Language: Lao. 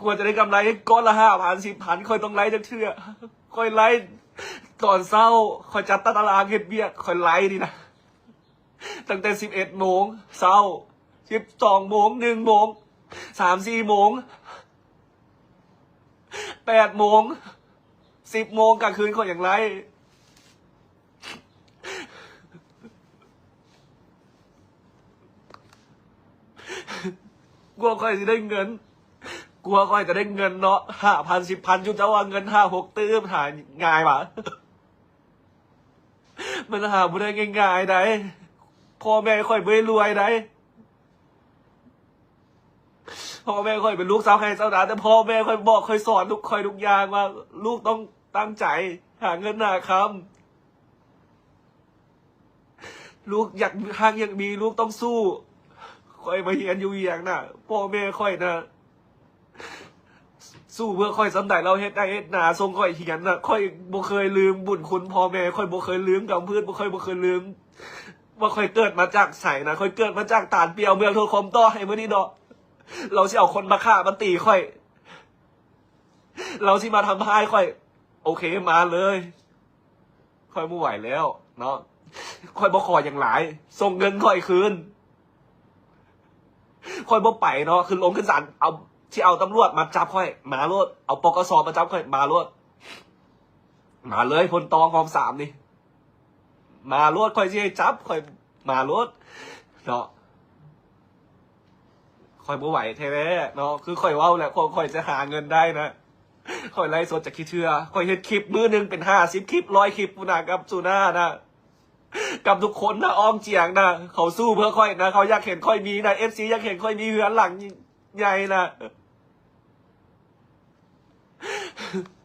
ກວ່າຈະໄດ້ກຳໄລກ້ອນລະຫ້າພັນ ສິບພັນ ຂ້ອຍຕ້ອງໄລຈັກເທື່ອ. ຂ້ອຍໄລຕອນເຊົ້າ ຂ້ອຍຈັດຕາຕະລາງເຮັດວຽກ ຂ້ອຍໄລນີ້ນະ ຕັ້ງແຕ່ສິບເອັດໂມງເຊົ້າ, ສິບສອງໂມງ, ໜຶ່ງໂມງ, ສາມສີ່ໂມງ, ແປດໂມງ, ສິບໂມງກາງຄືນ ຂ້ອຍຍັງໄລ. ກວ່າຂ້ອຍຊິໄດ້ເງິນ ກວ່າຂ້ອຍຈະໄດ້ເງິນເນາະ ຫ້າພັນ ສິບພັນ ຈຸເຈົ້າວ່າເງິນຫ້າຫົກຕື້ ຫາງ່າຍຫວາ? ມັນຫາບໍ່ໄດ້ງ່າຍໆໃດ. ພໍ່ແມ່ຂ້ອຍບໍ່ໄດ້ລວຍໃດ. ພໍ່ແມ່ຂ້ອຍເປັນລູກຊາວໄຮ່ຊາວນາ, ແຕ່ພໍ່ແມ່ຂ້ອຍບອກ ຂ້ອຍສອນລູກຂ້ອຍທຸກຢ່າງວ່າ ລູກຕ້ອງຕັ້ງໃຈຫາເງິນຫາຄຳ. ລູກຢາກຮັ່ງຢາກມີ ລູກຕ້ອງສູ້. ຂ້ອຍມາຮຽນຢູ່ວຽງນະ ພໍ່ແມ່ຂ້ອຍນະ ສູ້ເພື່ອຂ້ອຍສ່ຳໃດ ລາວເຮັດໄຮ່ເຮັດນາ ສົ່ງຂ້ອຍຮຽນນະ. ຂ້ອຍບໍ່ເຄີຍລືມບຸນຄຸນພໍ່ແມ່, ຂ້ອຍບໍ່ເຄີຍລືມກຳພືດ, ຂ້ອຍບໍ່ເຄີຍລືມວ່າຂ້ອຍເກີດມາຈາກໃສນະ. ຂ້ອຍເກີດມາຈາກຕານປ່ຽວເມືອງໂທນຄອມ. ຕໍ່ໃຫ້ມື້ນີ້ເນາະ ລາວຊິເອົາຄົນມາຂ້າມາຕີຂ້ອຍ, ລາວຊິມາທຳຮ້າຍຂ້ອຍ, ໂອເຄ ມາເລີຍ. ຂ້ອຍບໍ່ໄຫວແລ້ວເນາະ. ຂ້ອຍບໍ່ຂໍຫຍັງຫຼາຍ, ສົ່ງເງິນຂ້ອຍຄືນ. ຂ້ອຍບໍ່ໄປເນາະ, ຂຶ້ນລົງຂຶ້ນສານ ເອົາ ຊິເອົາຕຳຫຼວດມາຈັບຂ້ອຍ ມາໂລດ, ເອົາ ປກສ ມາຈັບຂ້ອຍ ມາໂລດ, ມາເລີຍ ພົນຕອງ ຮອບສາມນີ້ ມາໂລດ. ຂ້ອຍຊິໃຫ້ຈັບ ຂ້ອຍມາໂລດເນາະ. ຂ້ອຍບໍ່ໄຫວແທ້ໆເນາະ. ຄືຂ້ອຍເວົ້າແຫຼະ ກວ່າຂ້ອຍຈະຫາເງິນໄດ້ນະ ຂ້ອຍໄລຟ໌ສົດຈັກກ່ເທື່ອ. ຂ້ອຍເຮັດຄລິບມື້ໜຶ່ງເປັນຫ້າສິບຄລິບ ຮ້ອຍຄລິບພຸ້ນນະ ກັບຊູນານະ, ກັບທຸກຄົນນະ, ອ້ອງຈຽງນະ. ເຂົາສູ້ເພື່ອຂ້ອຍນະ, ເຂົາຢາກເຫັນຂ້ອຍມີນະ, ເອັຟຊີ ຢາກເຫັນຂ້ອຍມີເຮືອນຫຼັງໃຫຍ່ນະ. ເ